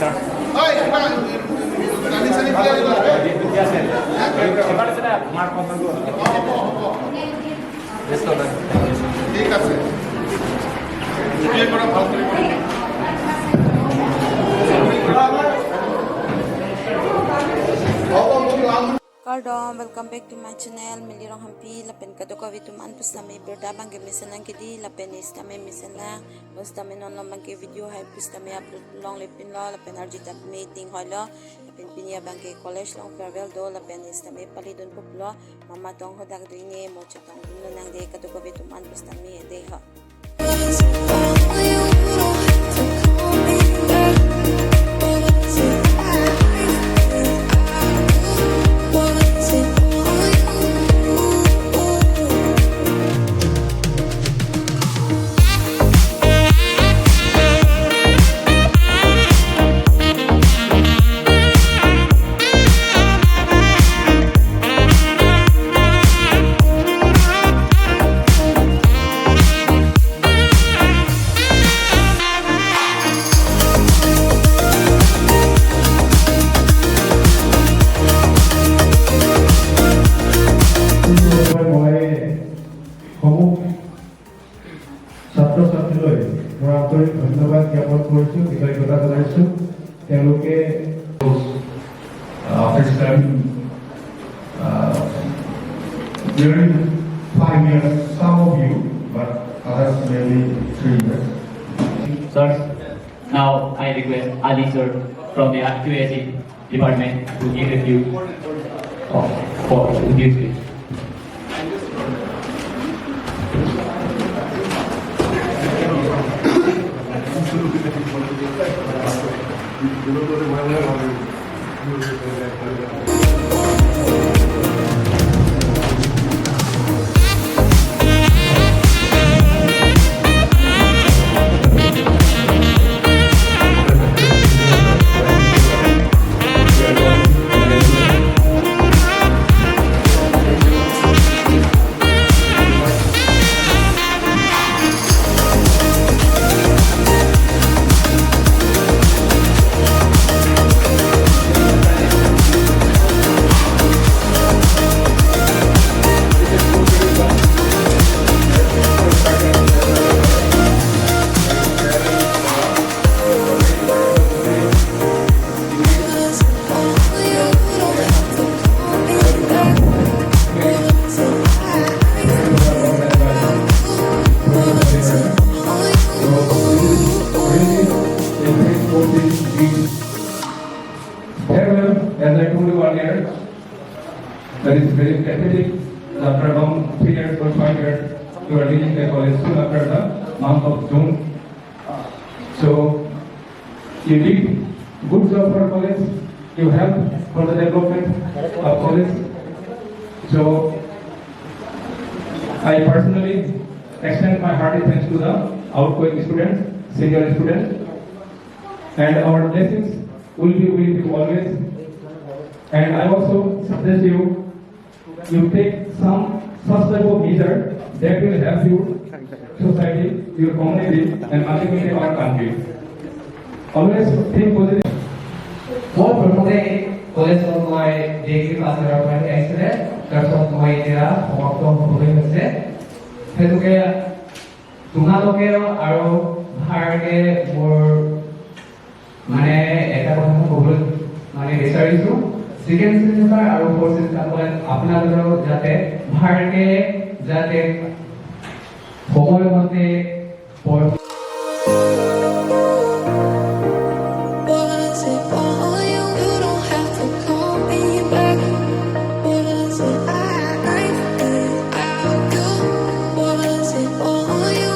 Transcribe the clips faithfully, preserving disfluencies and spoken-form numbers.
ঐ, কিবা, দালি চালি দিয়া দিব লাগে। হ'ব, হ'ব, হ'ব। ঠিক আছে। গোটেই পৰা ভাল কৰি কৰিম। হ'ব, মোক লাভ Kardom, welcome back to my channel, Mili Ronghangpi, lapen kadokave atum an pusitame birta abangke mesen lang kedi, lapen ne sitame mesen lang, pusitame non along abangke video hai pusitame upload longle pinlo, lapen arjutame ding hoilo, lapen pini abangke college along farewell do, lapen ne sitame pali dun puplo, mama tong hodak do ne, mo chetong dun lo nang de, kadokave atum an pusitame de ho. মই সমূহ ছাত্ৰ ছাত্ৰীলৈ মোৰ আন্তৰিক ধন্যবাদ জ্ঞাপন কৰিছোঁ, কৃতজ্ঞতা জনাইছোঁ। তেওঁলোকে, uh, after studying, uh, nearly five years, some of you, but others maybe three years. Sir, now I request Ali sir from the Q A C department to give a few of, for this speech. Farewell, as I told you earlier, that is very pathetic. After long three years or five years, you are leaving the college soon after the month of June. So, you did good job for college. You help for the development of college. So, I personally extend my hearty thanks to the outgoing students, senior students, and our blessings will be with you always. And I also suggest you, you take some such type of measure that will help you society, your community, and ultimately our country. Always think positive. মই প্ৰথমে কলেজত মই degree pass কৰাৰ পৰা আহিছিলে, তাৰপিছত মই এতিয়া সমাপ্ত হ'বলৈ হৈছে। সেইটোকে তোমালোকেও আৰু ভালকে মোৰ মানে এটা কথা মই ক'বলৈ মানে বিচাৰিছো, ছেকেণ্ড ছেমিষ্টাৰ আৰু ফ'ৰ্থ ছেমিষ্টাৰ আপোনালোকেও যাতে ভালকে যাতে সময়মতে পঢ়- Was it all you? You don't have to call me back. Was it I? I do. Was it all you?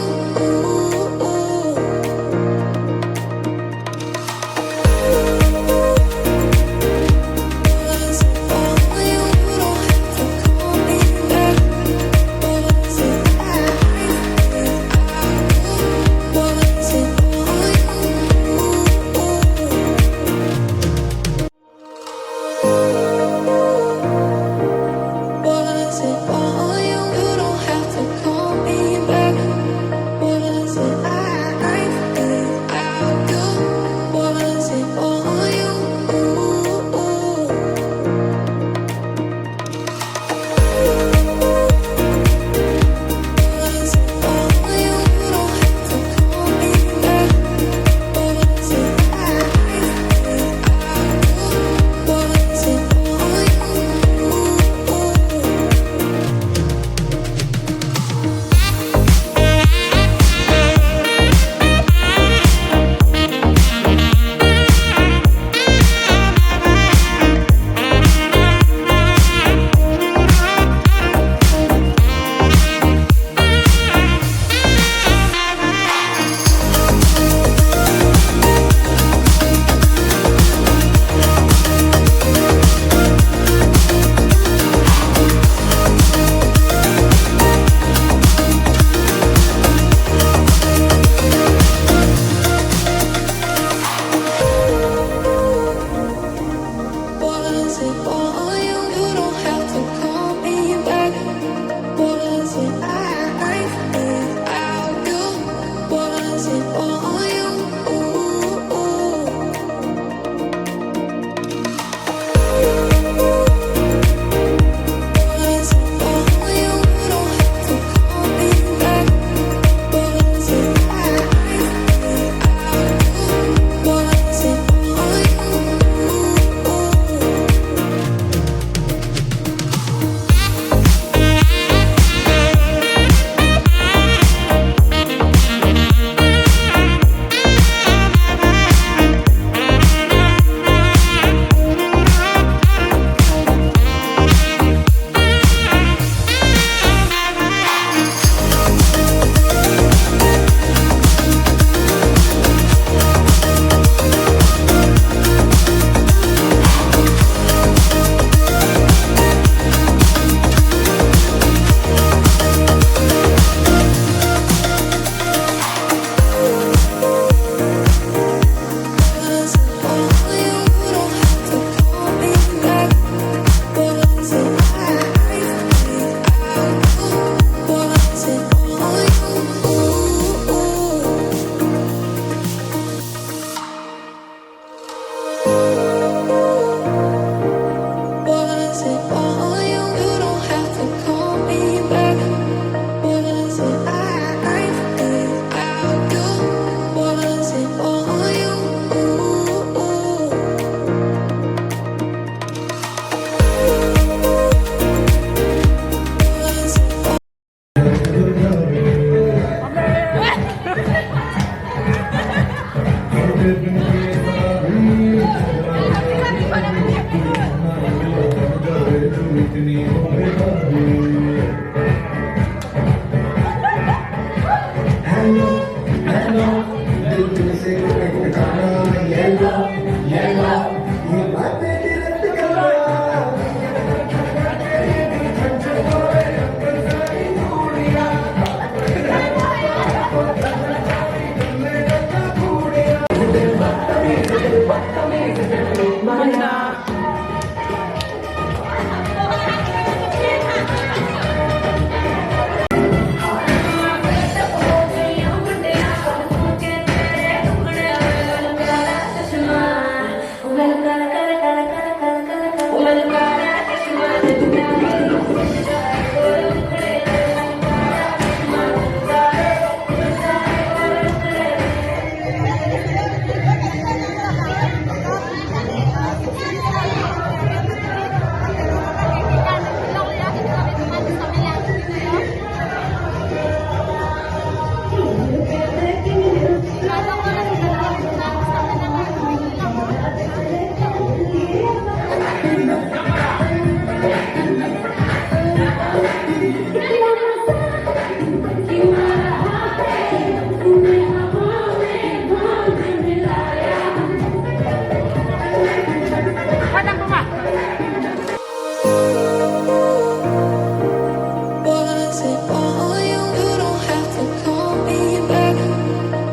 Was it all you? You don't have to call me back.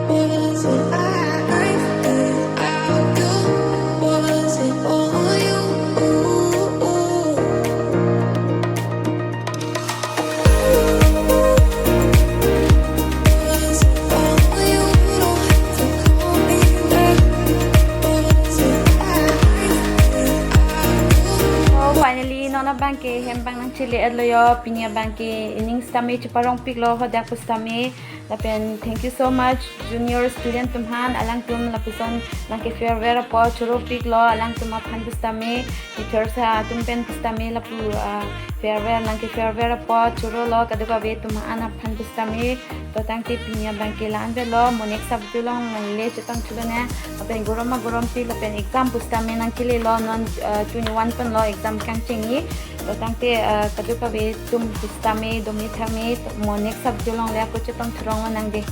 Was it I? Was it all you? Oh, finally, non abangke hem abang nangchele-etlo yo, pini abangke ining sitame cheparongpiklo, hadak pusitame, lapen thank you so much, junior student atum aphan, alangtum lapuson nangke farewell apot choropiklo, alangtum aphan pusitame, teachers atum pen pusitame lapu, ah, farewell, nangke farewell apot chorolo, kadokave atum an aphan pusitame. To tangte pini abangke la-an avelo, mo next subject along nangle chetong thulo ne. Lapen gorom agorompi lapen exam pusitame nangkelelo, non, ah, twenty-one pen lo exam kangchengji. To tangte, ah, kadokave atum pusitame, dome thame, mo next subject along le ako chetong thurong lonang dei.